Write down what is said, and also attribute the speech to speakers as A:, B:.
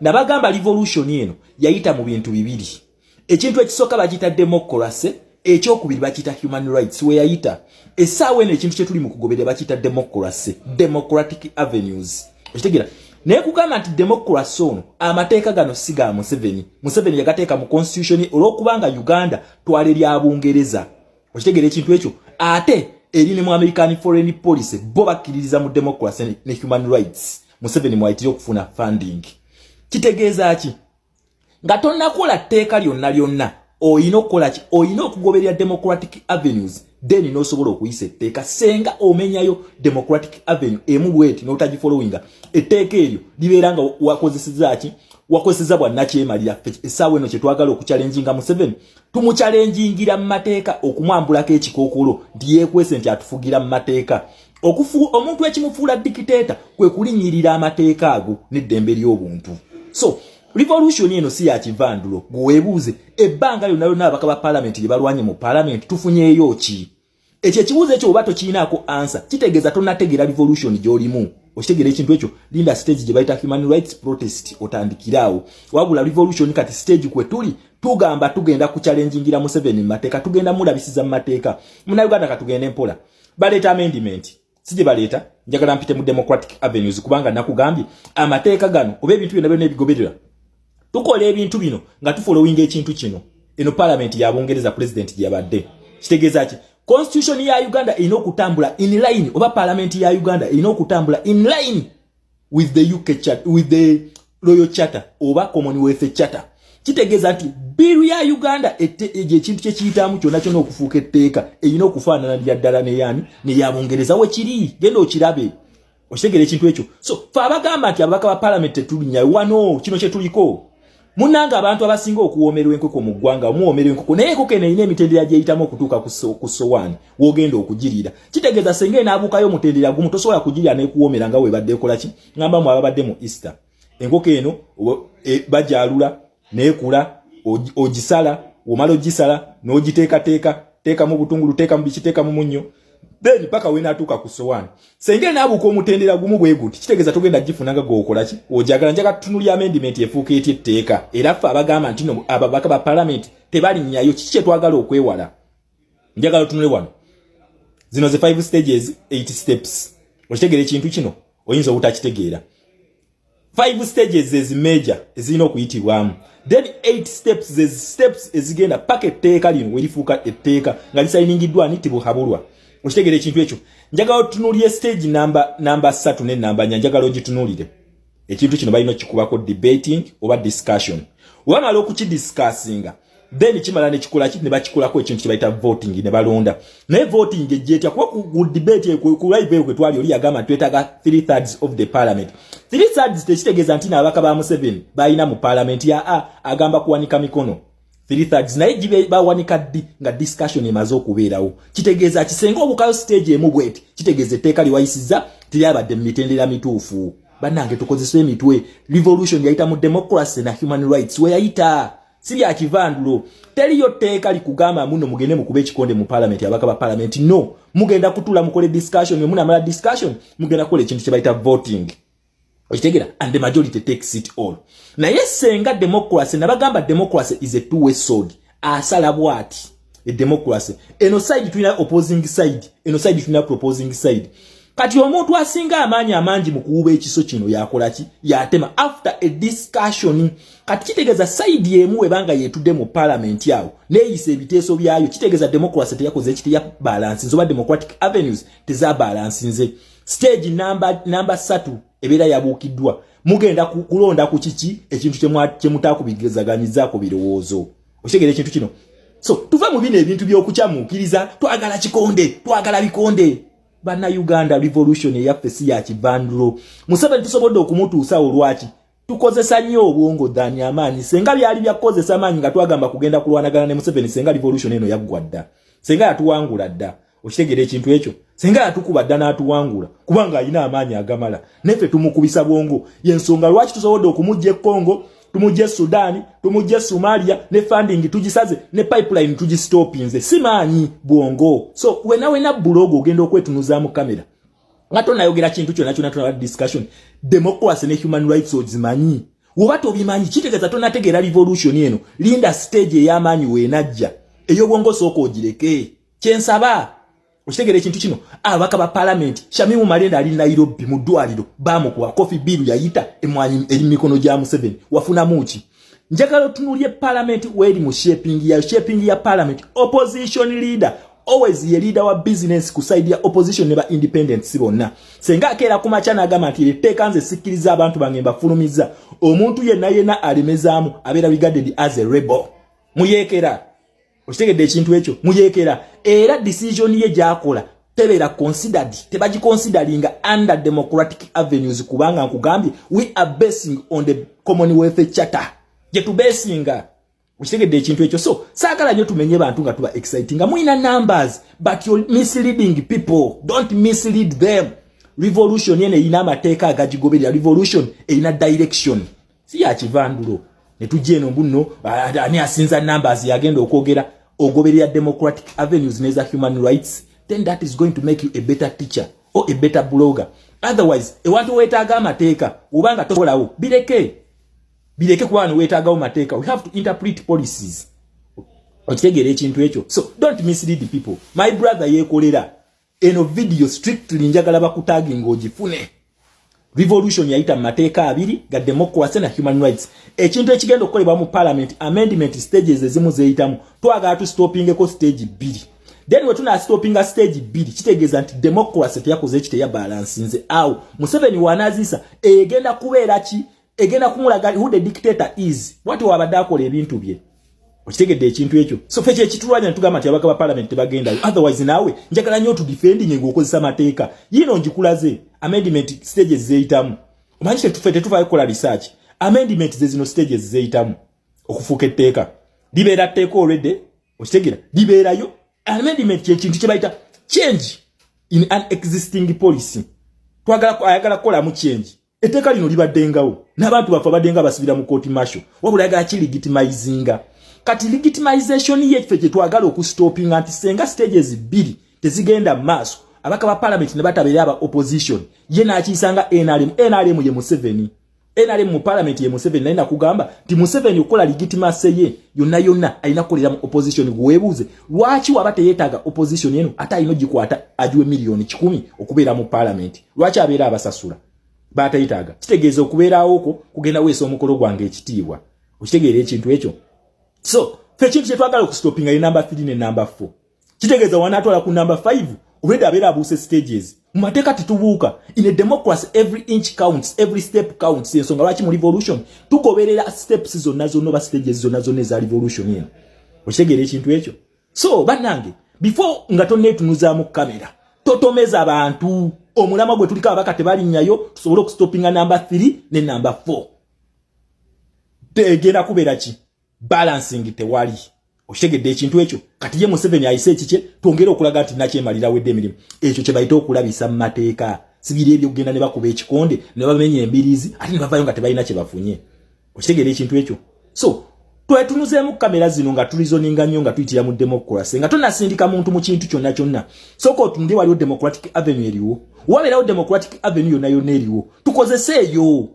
A: Nabagamba revolution eno yayita mu bintu bibiri. Ekintu ekisooka bakiyita democracy, ekyokubiri bakiyita human rights. We yayita essaawa eno, ekintu kyetuli mu kugoberera bakiyita democracy, democratic avenues. Okitegeera? Naye kugamba nti democracy ono, amateeka gano si ga Museveni. Museveni yagateeka mu constitution olw'okubanga Uganda twale lya Bungereza. Okitegeera ekintu ekyo? Ate eri ne mu American foreign policy, bo bakkiririza mu democracy ne human rights. Museveni mwayitire okufuna funding. Kitegeeza ki? Nga tonnakola tteeka lyonna lyonna, oyina okukola ki? Oyina okugoberera democratic avenues, then n'osobola okuyisa etteeka. Senga omenyayo democratic avenue emu bweti n'otagifollowinga, etteeka eryo libeera nga wakozeseza ki? Wakozeseza bwannakyemalira. Essaawa eno kyetwagala okuchallenginga Museveni, tumuchallengingira mu mateeka, okumwambulako ekikookolo nti yeekwese nti atufugira mu mateeka. Omuntu ekimufuula dictator kwe kulinnyirira amateeka ago n'eddembe ly'obuntu. So revolution eno si ya kivandulo. Gweweebuuze, ebbanga lyonna lyonna ababaka ba paalamenti lye balwanye mu paalamenti, tufunyeeyo ki? Ekyo ekibuuzo ekyo oba tokiinaako answer, kitegeeza tonnategeera revolution gy'olimu. Okitegeera ekintu ekyo? Linda stage gye bayita human rights protest, otandikiraawo. Wabula revolution kati stage kwe tuli, tugamba tugenda kuchallengingira Museveni mu mateeka, tugenda mulabisiza mu mateeka. Munauganda, katugende mpola. Baleeta amendment, si gye baleeta. Njagala mpite mu democratic avenues, kubanga nakugambye amateeka gano oba ebintu byonna byonna ebigoberera, tukola ebintu bino nga tufollowinga ekintu kino. Eno parliament ya Bungereza, president gye yabadde. Kitegeeza ki? Constitution ya Uganda erina okutambula in line, oba parliament ya Uganda erina okutambula in line with the UK charter, with the Royal Charter oba Commonwealth Charter. Kitegeeza nti bill ya Uganda, ekintu kyekiyitamu kyonna kyonna okufuuka etteeka, erina okufaanana lya ddala neyani? Neya Bungereza. Wekiri, genda okirabe. Okitegeera ekintu ekyo? So fe abagamba nti ababaka ba parliament tetulinyayo wano, kino kyetuliko. Munnanga, abantu abasinga okuwoomerwa enkoko mu ggwanga, muwoomerwa enkoko, naye enkoko eno erina emitendera gyeyitamu okutuuka ku sowaani w'ogenda okugiriira. Kitegeeza senga enaabuukayo omutendera gumu, tosobola kugirya n'ekuwoomera nga webadde ekola ki. Ŋŋamba mu ababadde mu Easter, enkoko eno bagyalula neekula, ogisala, omala ogisala n'ogiteekateeka, teekamu butungulu, teekamu biki, teekamu munnyo, then paka wenaatuuka ku sowaani. Senga enaabuuka omutendera gumu bwe guti, kitegeeza togenda gifuna nga gwokola ki ojagala. Njaga tutunulya amendment efuuka etya etteeka. Era ffe abagamba nti no ababaka ba parliament tebalinnyayo, kiki kyetwagala okwewala? Njagala otunule wano, zino ze 5 stages, 8 steps. Okitegeera ekintu kino? Oyinza obutakitegeera. 5 stages ezi major ezirina okuyitibwamu, then 8 steps, ze steps ezigenda paka etteeka lino werifuuka etteeka nga lisayiningiddwa ni Tibuhaburwa. Okitegeera ekintu ekyo? Njagala otunuulire stage namba 3 ne namba 4. Njagala ogitunulire. Ekintu kino balina okikubako debating oba discussion. Webamala okukidiscussinga, then kimala nekikola ki? Ne bakikolako ekintu kye bayita voting, ne balonda. Naye voting ejja etya? Kuba ku debate, ku live eyo kwe twali, oli yagamba nti twetaaga 3/3 of the parliament. 3/3 tekitegeeza nti n'ababaka ba Museveni balina mu parliament ya a agamba kuwanika mikono 3/3. Naye gibe bawanika ddi nga discussion emaze okubeerawo? Kitegeeza kisenga obukayo stage emu bweti, kitegeeza etteeka liwayisizza teryabadde mu mitendera mituufu. Bannange, tukozesa emitwe. Revolution yayita mu democracy na human rights. We yayita si bya kivandulo. Teriyo tteeka likugamba muno mugende mukube ekikonde mu parliament, abaka ba parliament. No, mugenda kutula mukole discussion. Munamala discussion, mugenda kukola ekintu kye bayita voting. Okitegeera? And the majority takes it all. Naye senga democracy, nabagamba democracy is a two way sword. Asala bwati e democracy eno side tulina opposing side, eno side tulina proposing side. Kati omuntu asinga amaanyi amangi mu kuwuba ekiso kino yakola ki? Yatema after a discussion. Kati kitegeeza side emu webanga yetudde mu parliament awo neeyisa ebiteeso byayo, kitegeeza democracy teyakoze eki? Teyabalansinze, oba democratic avenues tezabalansinze. Stage namba 3 ebeera yabuukiddwa. Mugenda kulonda ku kiki? Ekintu kyemutakubigezaganyizaako birowoozo. Okitegeera ekintu kino? So tuve mu bino ebintu by'okukyamuukiriza, twagala kikonde, twagala bikonde. Bannayuganda, revolution eyaffe si ya kivandulo. Museveni tusobodde okumutuusawo lwaki? Tukozesa nnyo obwongo than amaanyi. Senga byali byakukozesa amaanyi nga twagamba kugenda kulwanagana ne Museveni, senga revolution eno yaggwa dda, senga yatuwangula dda. Okitegeera ekintu ekyo? Senga yatukuba dda n'atuwangula, kubanga alina amaanyi agamala. Naffe tumukubisa bwongo. Yensonga lwaki tusobodde okumujja e Congo, tumujje e Sudaani, tumujje e Somalia, ne funding tugisaze, ne pipeline tugistopinze. Si maanyi, bwongo. So wena wena bulogo ogenda okwetunuzaamu kamera nga tonayogera kintu kyonna kyonna, tonaba discussion, democracy ne human rights ozimanyi. Woba tobimanyi, kitegeeza tonategeera revolution eno. Linda stage ey'amaanyi weenajja, ey'obwongo sooka ogireke. Kyensaba okitegeera ekintu kino. Ababaka ba palamenti, Shamimu Malende ali Nairobi mu ddwaliro, bamukuba Coffee bill yayita emwanyi eri mu mikono gya Museveni. Wafunamu ki? Njagala otunulye palamenti weeri mu shaping ya shaping ya parliament. Opposition leader always ye leader wa business ku side ya opposition ne ba independents bonna. Senga akeera ku makya n'agamba nti etteeka nze sikkiriza, abantu bange mbafulumiza, omuntu yenna yenna alemezaamu abeera regarded as a rebel, muyeekera. Okitegedde ekintu ekyo? Muyeekera. Era decision ye gy'akola tebeera considered, tebagiconsideringa under democratic avenues, kubanga nkugambye we are basing on the Commonwealth Charter gye tubesinga. Okitegedde ekintu ekyo? So saagala nnyo tumenye bantu nga tuba exciting nga mulina numbers, but you're misleading people. Don't mislead them. Revolution yene erina amateeka agagigoberera. Revolution erina direction, si yakivandulo ne tujja eno mbuno ani asinza numbers yagenda okwogera. Ogoberera democratic avenues neza human rights, then that is going to make you a better teacher or a better blogger. Otherwise, ewantu weetaaga amateeka, obanga tosobolawo, bireke, bireke, kuba weetaagawo mateeka. We have to interpret policies. Okitegeera ekintu ekyo? So don't mislead people, my brother. Yeekolera eno video strictly, njagala bakutaginga ogifune. Revolution yayita mu mateeka abiri ga democracy na human rights. Ekintu ekigenda okukolebwa mu parliament, amendment stages ezimu zeyitamu, twagala tustopingeko stage bbiri. Then we tunastopinga stage bbiri, kitegeeza nti democracy teyakoze eki, teyabalansinze. Awo Museveni wanaazisa egenda kubeera ki? Egenda kumulaga who the dictator is, wati wabadde akola ebintu bye. Okitegedde ekintu ekyo? So fe kyekitulwanya, netugamba nti abaka ba parliament tebagendayo. Otherwise naawe njagala nnyo otudefendinge ng'okozesa mateeka. Yiino ngikulaze amendment stages zeyitamu. Omanyi tetufe tetuvaayo kukola research. Amendment ze zino stages zeyitamu okufuuka etteeka. Libeera tteeka already, okitegeera? Libeerayo. Amendment kyekintu kye bayita change in an existing policy. Twagala, ayagala kukolamu change. Etteeka lino libaddengawo n'abantu baffe abaddenga basibira mu court martial, wabula ayagala kilegitimizinga. Kati legitimization yeffe kye twagala okustopinga, nti senga stages bbiri tezigenda mu maaso, abaka ba parliament ne batabeera aba opposition, ye n'akiisanga NRM. NRM ye Museveni. NRM mu parliament ye Museveni. Naye nakugamba nti Museveni okukola legitimacy ye yonna yonna alina kukolera mu opposition. Gweweebuuze lwaki waba teyeetaaga opposition eno, ate alina ogikwata agiwe 100,000,000 okubeera mu parliament? Lwaki abeera abasasula batayetaaga? Kitegeeza okubeerawo okwo kugenda weesa omukolo gwange ekitiibwa. Okitegeera ekintu ekyo? So fe ekintu kyetwagala okustopinga ye number 3 ne number 4. Kitegeeza wanaatwala ku number 5, already abeera abuuse stages. Mu mateeka tetubuuka. In a democracy, every inch counts, every step counts. Ensonga lwaki mu revolution tugoberera steps zonna zonna oba stages zonna zonna eza revolution eno. Okitegeera ekintu ekyo? So bannange, before nga tonneetunuzaamu kamera, totomeza abantu. Omulamwa gwe tuliko, ababaka tebalinnyayo, tusobole okustopinga number 3 ne number 4. Tegenda kubeera ki? Balancing tewali. Okitegedde ekintu ekyo? Kati ye Museveni ayise ekikye, twongere okulaga nti nakyemalira wedde emirimu. Ekyo kye bayita okulabisa mu mateeka, sibiri ebyokugenda ne bakuba ekikonde ne bamenya embiriizi, ate ne bavayo nga tebalina kye bafunye. Okitegeera ekintu ekyo? So twetunuzeemu kamera zino nga tureasoninga nnyo, nga tuyitira mu democracy. Nga tonasindika muntu mu kintu kyonna kyonna, sooka otunde waliwo democratic avenue eriwo. Wabeerawo democratic avenue yonna yonna eriwo, tukozese eyo.